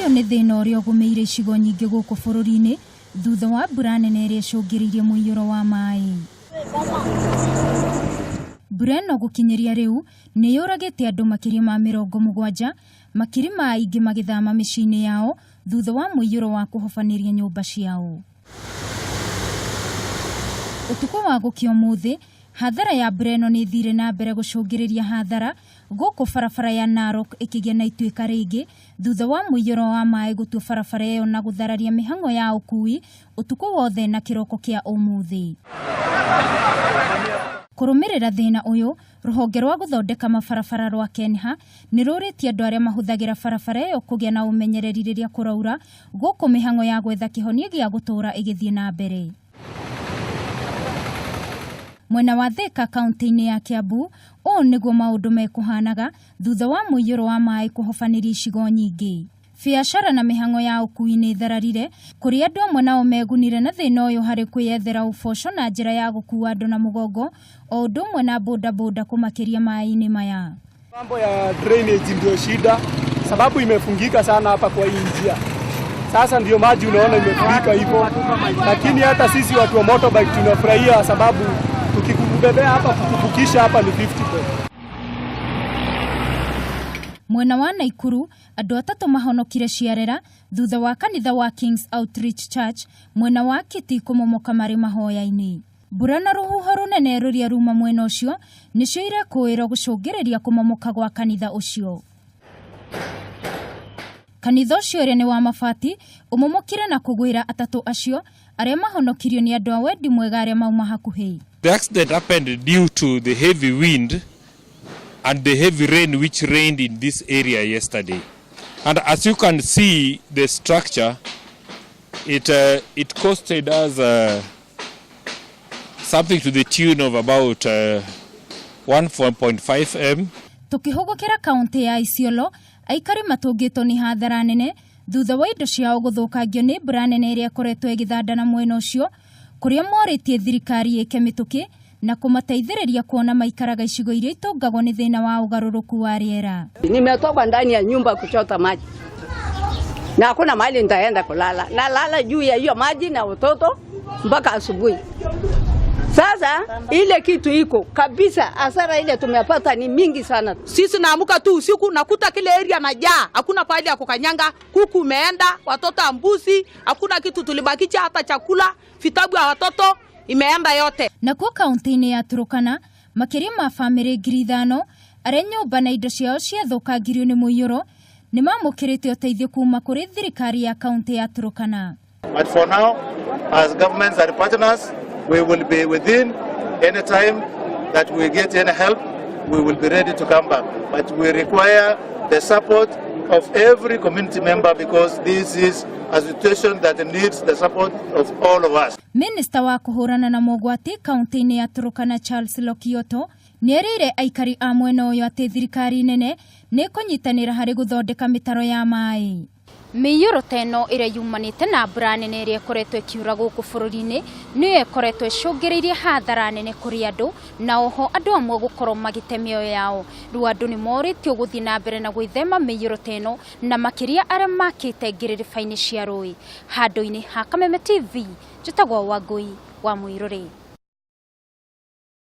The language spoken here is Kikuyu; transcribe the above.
Ũyũ nĩ thĩna ũrĩa ũgũmĩire icigo nyingĩ gũkũ bũrũri-inĩ thutha wa mbura nene ĩrĩa ĩcũngĩrĩirie mũiyũro wa maĩ. Mbura ĩno gũkinyĩria rĩu nĩ yũragĩte andũ makĩria ma 70, makiri ma aingĩ magĩthama mĩciĩ-inĩ yao thutha wa mũiyũro wa kũhobanĩria nyũmba ciao. Ũtukũ wa gũkĩa ũmũthĩ, hathara ya mbura ĩno nĩ ĩthire na mbere gũcũngĩrĩria hathara gũkũ barabara ya Narok ĩkĩgĩa na ituĩka rĩngĩ thutha wa mũiyũro wa maĩ gũtua barabara ĩyo na gũthararia mĩhang'o ya ũkui ũtukũ wothe na kĩroko kĩa ũmũthĩ. Kũrũmĩrĩra thĩna ũyũ, rũhonge rwa gũthondeka mabarabara rwa KENHA nĩ rũrĩtie andũ arĩa mahũthagĩra barabara ĩyo kũgĩa na ũmenyereri rĩrĩa kũraura gũkũ mĩhang'o ya gwetha kĩhonia gĩa gũtũũra ĩgĩthiĩ na mbere. Mwena wa Thika kaunti-inĩ ya Kiambu, ũũ nĩguo maũndũ mekũhanaga thutha wa mũiyũro wa maĩ kũhobanĩria icigo nyingĩ. Biacara na mĩhang'o ya ũkui nĩ ĩthararire, kũrĩa andũ amwe nao megunire na thĩna ũyũ harĩ kwĩyethera ũboco na njĩra ya gũkua andũ na mũgongo o ũndũ ũmwe na bodaboda kũmakĩria maĩ-inĩ maya. Mambo ya drainage ndio shida, sababu imefungika sana hapa kwa hii njia. Sasa ndio maji unaona imefurika hivyo, lakini hata sisi watu wa motorbike tunafurahia sababu tukikubebea hapa kukuvukisha hapa ni 50 bob. Mwena wa Naikuru, andũ atatũ mahonokire ciarera thutha wa kanitha wa Kings Outreach Church mwena wa Kiti kũmomoka marĩ mahoya-inĩ. Mbura na rũhuho rũnene rũrĩa ruma mwena ũcio nĩcio irekũĩrwo gũcũngĩrĩria kũmomoka gwa kanitha ũcio. Kanitha ũcio ũrĩa nĩ wa mabati ũmomokire na kũgwĩra atatũ acio arĩa mahonokirio nĩ andũ a wendi mwega arĩa mauma hakuhĩ. The accident happened due to the heavy wind and the heavy rain which rained in this area yesterday. And as you can see, the structure, it costed us something to the tune of about 1.5 M. Tukĩhũgũkĩra kaunti ya Isiolo, aikari matũngĩtwo nĩ hathara nene thutha wa indo ciao gũthũkangio nĩ mbura nene ĩrĩa ĩkoretwo ĩgĩthanda na mwena ũcio, kũrĩa morĩtie thirikari ĩke mĩtũkĩ na kũmateithĩrĩria kuona maikaraga icigo iria itũngagwo nĩ thĩna wa ũgarũrũku wa rĩera. Nimetoka ndani ya nyumba kuchota maji na hakuna mahali nitaenda kulala, nalala juu ya hiyo maji na watoto mpaka asubuhi. Sasa ile kitu iko kabisa, hasara ile tumepata ni mingi sana. Sisi naamuka tu usiku nakuta kile area najaa, hakuna pahali ya kukanyanga, kuku imeenda, watoto mbuzi, hakuna kitu tulibakisha, hata chakula, vitabu ya watoto imeenda yote. Nakuo kaunti-inĩ ya Turkana, makĩria ma bamĩrĩ 5,000 arĩa nyũmba na indo ciao ciathũkangirio nĩ mũiyũro nĩ mamũkĩrĩte ũteithio kuma kũrĩ thirikari ya kaunti ya Turkana. But for now, as governments and partners, we will be within any time that we get any help, we will be ready to come back. But we require the support of every community member because this is a situation that needs the support of all of us. Minista wa kũhũrana na mogwati kaunti-inĩ ya Turkana Charles Lokioto nĩerĩire aikari a mwena ũyũ atĩ thirikari nene nĩ ĩkũnyitanĩra harĩ gũthondeka mĩtaro ya maĩ. Mĩiyũro ta ĩno ĩrĩa yumanĩte na mbura nene ĩrĩa ĩkoretwo ĩkiura gũkũ bũrũri-inĩ nĩyo ĩkoretwo ĩcũngĩrĩirie hathara nene kũrĩ andũ na oho andũ amwe gũkorwo magĩte mĩoyo yao. Rĩu andũ nĩ morĩtio gũthiĩ na mbere na gwĩthema mĩiyũro ta ĩno na makĩria arĩa makĩte ngĩrĩrĩba-inĩ cia rũĩ. Handũ-inĩ ha Kameme TV, njĩtagwo Wangũi wa Mũirũrĩ.